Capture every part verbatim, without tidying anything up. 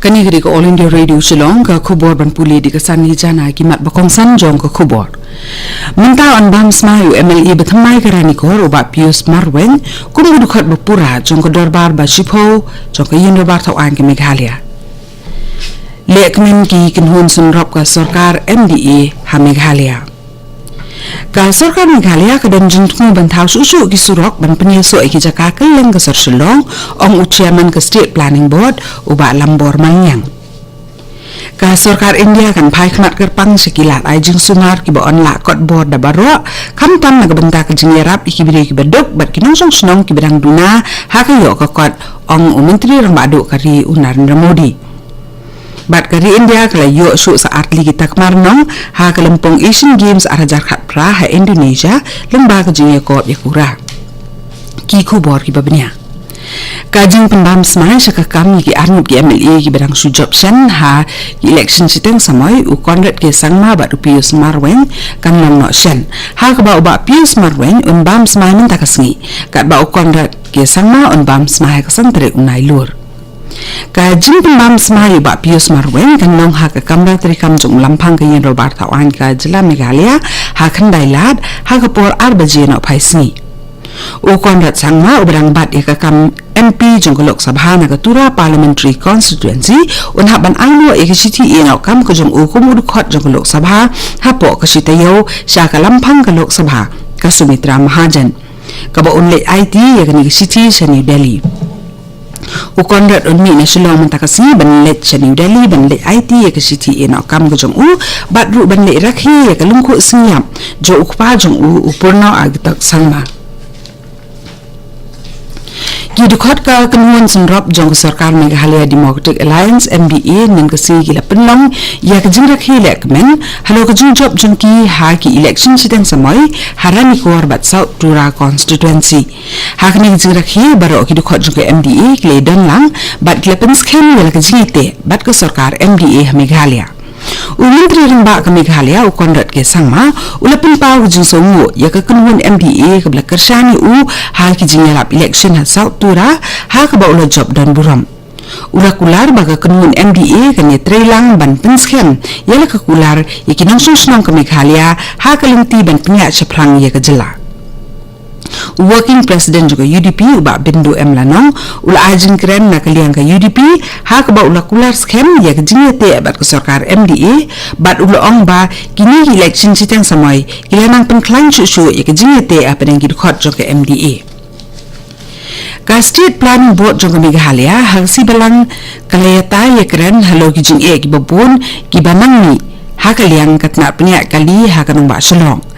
Kane ka dei ka All India Radio Shillong, ka khubor ban pule da ka Sani Jana. Ki mat ba kongsan jong ka khubor. Mynta yn bam smai u M L A ba thymmai ka Ranikor u Bah Pius Marwein kum u dkhot ba pura jong ka dorbar ba shiphew jong ka Ïing Dorbar Thawaiñ ka Meghalaya. Lehkmen ki kynhun synrop ka sorkar M D A ha Meghalaya. Ka sorkar Meghalaya ka don jingthmu ban thaw shuh shuh ki surok ban pynïasoh ïa ki jaka kylleng ka sor Shillong, ong u chairman ka State Planning Board u Bah Lambor Malniang. Ka sorkar India kan phai khmat kyrpang sha ki lad ai jingsumar kiba yn lah kot bor da baroh, khamtam na ka bynta ka jingïarap ïa ki briew kiba duk bad ki nongshong shnong kiba dang duna ha ka ïoh ka kot, ong u Myntri Rangbah Duh ka ri u Narendra Modi. Bad ka ri India ka la ïoh shuh sa artylli ki takma rnong ha ka lympung Asian Games ar hajar khatphra ha Indonesia lyngba ka jingïakop ïakura. Ki khubor kiba bniah. Ka jingpynbam smai sha ka kam ïa ki arngut ki M L A kiba dang shu jop shen ha ki election shiteng samoi, u Conrad K Sangma bad u Pius Marwein kan long noh shen. Ha kaba u Bah Pius Marwein un bam smai mynta ka sngi, katba u Conrad K Sangma un bam smai ha ka san tarik u Nailur. Ka jingpynbam smai ïa u Bah Pius Marwein kan long ha ka kamra treikam jong u Lamphang ka Ïing Dorbar Thawaiñ ka jylla Meghalaya ha Khyndai Lad ha ka por ar baje nohphai sngi. U Conrad Sangma uba dang bat ïa ka kam M P jong ka Lok Sabha na ka Tura Parliamentary Constituency un hap ban ai noh ïa ka shithi ïehnoh kam ka jong u kum u dkhot jong ka Lok Sabha hapoh ka shi taïew sha ka Lamphang ka Lok Sabha ka Sumitra Mahajan, kaba un leit aiti ïa kane ka shithi sha New Delhi. U Conrad un mih na Shillong mynta ka sngi ban leit sha New Delhi ban leit aiti ïa ka shithi ïehnoh kam ka jong u, bad ruh ban leit rakhe ïa ka lyngkhuh synñiap jong u kpa jong u, u Purno Agtok Sangma. Ki dkhot ka kynhun synrop jong ka sorkar Meghalaya Democratic Alliance, M D A, mynne ka sngi ki la pynlong ïa ka jingrakhe lehkmen halor ka jingjop jong ki ha ki election shiteng samoi ha Ranikor bad South Tura Constituency. Ha kane ka jingrakhe baroh ki dkhot jong ka M D A ki la don lang bad ki la pynskhem ïa la ka jingïateh bad ka sorkar M D A ha Meghalaya. U Myntri Rangbah ka Meghalaya u Conrad K Sangma u la pynpaw ka jingsngewnguh ïa ka kynhun M D A kaba la kyrshan ïa u ha ki jingïalap election ha South Tura, ha kaba u la jop don burom. U la kular ba ka kynhun M D A kan ïatreilang ban pynskhem ïa la ka kular ïa ki nongshong shnong ka Meghalaya ha ka lynti ban pynïaid shaphrang ïa ka jylla. U Working President jong ka U D P u Bah Bindu M Lanong u la ai jingkren na ka liang ka U D P, ha kaba u la kular skhem ïa ka jingïateh bad ka sorkar M D A, bad u la ong ba kine ki election shiteng samoi ki la nang pynkhlaiñ shuh shuh ïa ka jingïateh hapdeng ki dkhot jong ka M D A. Ka State Planning Board jong ka Meghalaya ha ka sngi Balang ka la ïatai ïakren halor ki jingeh kiba bun kiba nang mih ha ka liang ka tnat pynïaid kali ha ka nongbah Shillong.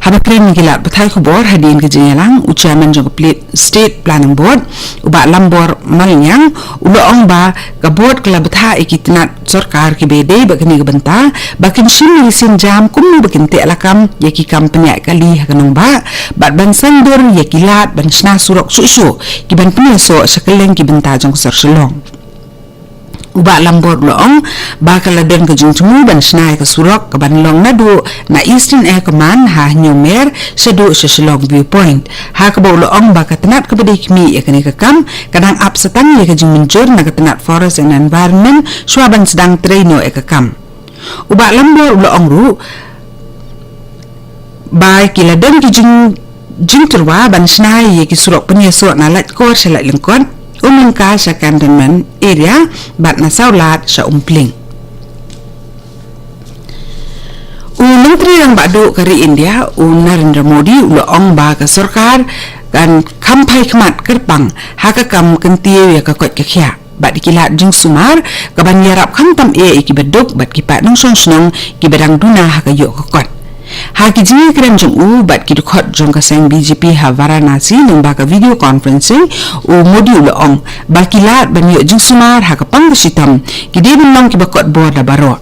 Haba kren ki lad pathai khubor hadien ka jingïalang, u chairman jong ka Pla-, State Planning Board u Bah Lambor Malniang u la ong ba ka board ka la bthah ïa ki tnat sorkar kiba dei bad kane ka bynta ba kin shim ïa ki sienjam kumno ba kin tehlakam ïa ki kam pynïaid kali ha ka nongbah, bad ban sngewdur ïa ki lad ban shna surok shuh shuh kiban pynïasoh sha kylleng ki bynta jong ka sor Shillong. U Bah Lambor u la ong ba ka la don ka jingthmu ban shna ïa ka surok kaban long naduh na Eastern Air Command ha Hynñiewmer shaduh sha Shillong Viewpoint, ha kaba u la ong ba ka tnat kaba dei khmih ïa kane ka kam ka dang ap sa tang ïa ka jingmynjur na ka tnat Forest and Environment shuwa ban sdang trei noh ïa ka kam. U Bah Lambor u la ong ruh ba ki la don ki jing, jingtyrwa ban shna ïa ki surok pynïasoh na Laitkor sha Laitlyngkot, Umlyngka sha Cantonment Area, bad na Sawlad sha Umpling. U Myntri Rangbah Duh ka ri India u Narendra Modi u la ong ba ka sorkar kan kham phai khmat kyrpang ha ka kam kyntiew ïa ka koit ka khiah bad ki lad jingsumar kaban ïarap khamtam eh ïa kiba duk bad ki paid nongshong shnong kiba dang duna ha ka ïoh ka kot. Ha ki jingïakren jong u bad ki dkhot jong ka seng B J P ha Varanasi lyngba ka video conferencing, u Modi u la ong ba ki lad ban ïoh jingsumar ha ka pang ka shitom ki dei ban long kiba kot bor da baroh.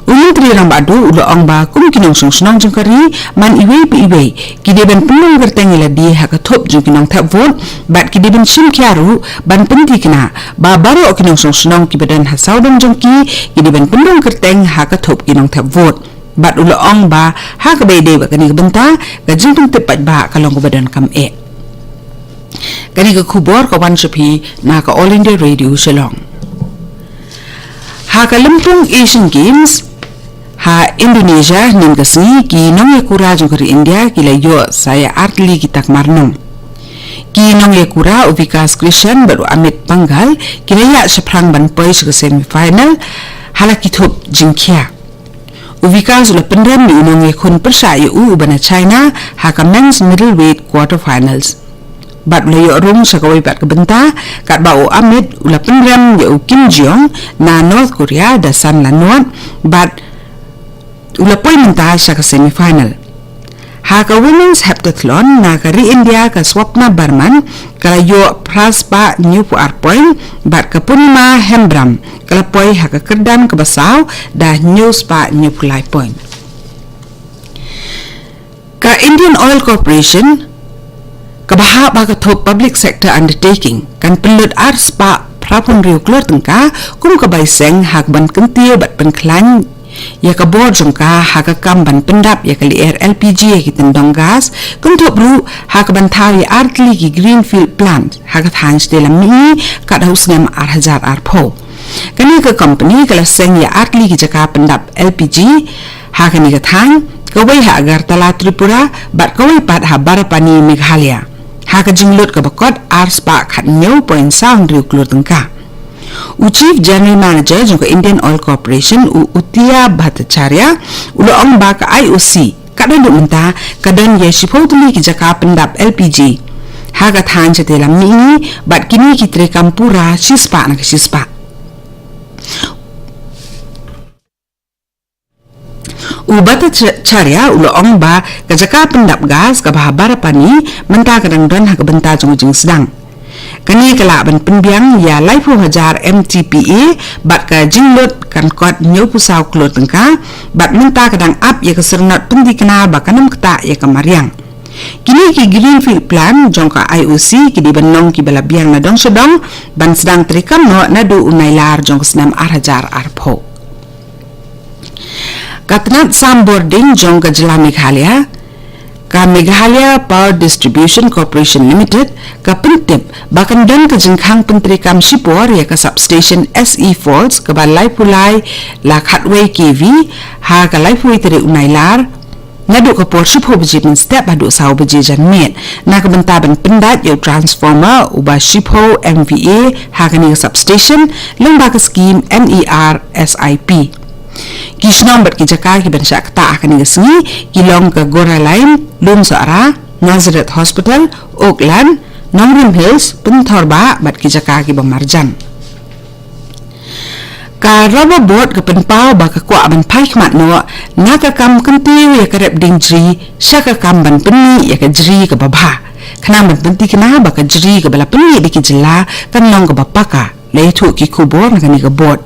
U Myntri Rangbah Duh u la ong ba kum ki nongshong shnong jong ka ri man iwei pa iwei ki dei ban pynlong kyrteng ïa lade ha ka thup jong ki nongthep vote, bad ki dei ban shim khia ruh ban pynthikna ba baroh ki nongshong shnong kiba don ha sawdong jong ki ki dei ban pynlong kyrteng ha ka thup ki nongthep vote. Bad u la ong ba ha kaba ïadei bad kane ka bynta ka jingpyntip paidbah ka long kaba donkam eh. Kane ka khubor ka wan sha phi na ka All India Radio Shillong. Ha ka lympung Asian Games ha Indonesia hynnin ka sngi, ki nongïakura jong ka ri India ki la ïoh sa ïa artylli ki takmar nong. Ki nongïakura u Vikas Krishan bad u Amit Panghal ki la ïaid shaphrang ban poi sha ka semi final ha la ki thup jingkhia. U Vikas u la pynrem ïa u nongïakhun pyrshah ïa u uba na China ha ka men's middleweight quarter finals. Bad u la ïoh rung sha kawei pat ka bynta, katba u Amit u la pynrem ïa u Kim Jeong na North Korea da san la nod, bad u la poi mynta sha ka semi final. Ha ka women's heptathlon, na ka ri India ka Swapna Barman ka la ïoh phra spah hynñiewphew ar point, bad ka Purnima Hembram ka la poi ha ka kyrdan kaba saw da hynñiew spah hynñiewphew lai point. Ka Indian Oil Corporation, kaba hap ha ka thup public sector undertaking, kan pynlut ar spah phraphew hynriew klur tyngka kum ka bai seng ha kaban kyntiew bad pynkhlaiñ ïa ka bor jong ka ha ka kam ban pyndap ïa ka lyer L P G ha ki tyndong gas, kynthup ruh ha kaban thaw ïa artylli ki greenfield plant ha ka thaiñ shatei lam mihngi kat ha u snem ar hajar arphew. Kane ka company ka la seng ïa artylli ki jaka pyndap L P G ha kane ka thaiñ, kawei ha Agartala, Tripura, bad kawei pat ha Barapani, Meghalaya, ha ka jinglut kaba kot ar spah khathynñiew point saw hynriew klur tyngka. U Chief General Manager jong ka Indian Oil Corporation, u Uttiya Bhattacharya, u la ong ba ka I O C katba duh mynta ka don ïa shiphew tylli ki jaka pyndap L P G ha ka thaiñ shatei lam mihngi, bad kine ki treikam pura shispah na ka shispah. U Bhattacharya u la ong ba ka jaka pyndap gas kaba ha Barapani mynta ka dang don ha ka bynta jong ka jingsdang. Kane ka lah ban pynbiang ïa laiphew hajar M T P A bad ka jinglut kan kot hynñiewphew saw klur tyngka, bad mynta ka dang ap ïa ka syrnod pynthikna ba kan ym ktah ïa ka mariang. Kine ki greenfield plant jong ka I O C ki dei ban long kiba la biang na dong sha dong ban sdang treikam noh naduh u Nailar jong ka snem ar hajar arphew. Ka tnat sam bording jong ka jylla Meghalaya, ka Meghalaya Power Distribution Corporation Limited, ka pyntip ba kan don ka jingkhang pyntreikam shipor ïa ka substation S E Falls kaba laiphew lai la khatwei K V ha ka laiphew wei tarik u Nailar, naduh ka por shiphew baje mynstep haduh saw baje janmiet, na ka bynta ban pyndait ïa u transformer uba shiphew M V A ha kane ka substation lyngba ka skim N E R S I P. Ki shnong bad ki jaka kiban shah ktah ha kane ka sngi ki long ka Gora Line, Lumsohra, Nazareth Hospital, Oakland, Nongrim Hills, Pynthor Bah bad ki jaka kiba marjan. Ka Rubber Board ka pynpaw ba ka kwah ban phai khmat noh na ka kam kyntiew ïa ka rep dieng jri sha ka kam ban pynmih ïa ka jri kaba bha, khnang ban pynthikna ba ka jri kaba la pynmih da ki jylla kan long kaba paka, la ïathuh ki khubor na kane ka board.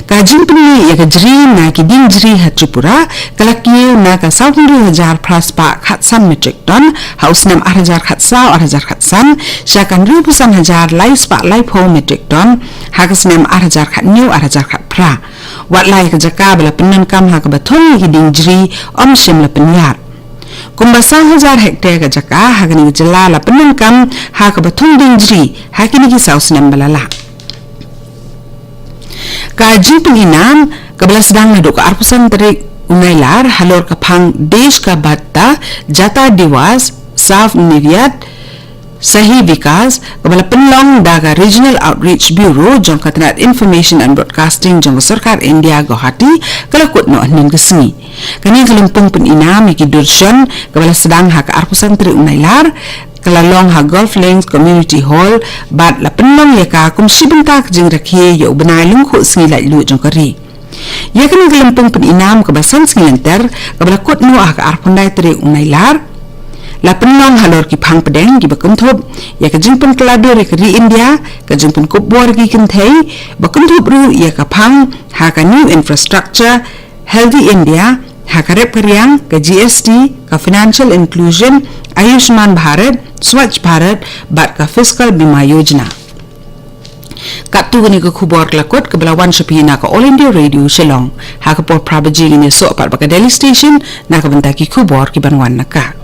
Ka jingpynmih ïa ka jri na ki dieng jri ha Tripura ka la kiew na ka saw hynriew hajar phra spah khatsan metric ton ha u snem ar hajar khatsaw ar hajar khatsan, sha ka hynriewphew san hajar lai spah laiphew metric ton ha ka snem ar hajar khathynñiew ar hajar khatphra. Wat la ïa ka jaka ba la pyndonkam ha kaba thung ïa ki dieng jri ym shym la pynïar. Kumba saw hajar hektar ka jaka ha kane ka jylla la pyndonkam ha kaba thung dieng jri ha kine ki saw snem ba la leit. Ka jingpyni nam kaba la sdang naduh ka arphew san tarik u Nailar halor ka phang Desh Ka Bhakta, Jata Diwas, Sav Nivyat, Sahi Vikas, kaba la pynlong da ka Regional Outreach Bureau jong ka tnat Information and Broadcasting jong ka Sorkar India, Guwahati, ka la kut noh hynnin ka sngi. Kane ka lympung pyni nam ïa ki durshon kaba la sdang ha ka arphew san tarik u Nailar, ka la long ha Golf Links Community Hall, bad la pynlong ïa ka kum shi bynta ka jingrakhe ïa u bnai lyngkhuh sngi laitluid jong ka ri. Ïa kane ka lympung pyni nam kaba san sngi lynter kaba la kut noh ha ka arphew khyndai tarik u Nailar, la pynlong halor ki phang pdeng kiba kynthup ïa ka jingpynkylla dur ïa ka ri India, ka jingpynkupbor ïa ki kynthei, ba kynthup ruh ïa ka phang ha ka New Infrastructure, Healthy India, ha ka rep ka riang, ka G S T, ka Financial Inclusion, Ayushman Bharat, Swachh Bharat, bad ka Fasal Bima Yojana. Katto kane ka khubor ka la kut kaba la wan sha phi na ka All India Radio Shillong. Ha ka por phra baje ngin ïasoh pat bad ka Delhi Station na ka bynta ki khubor kiban wan na ka.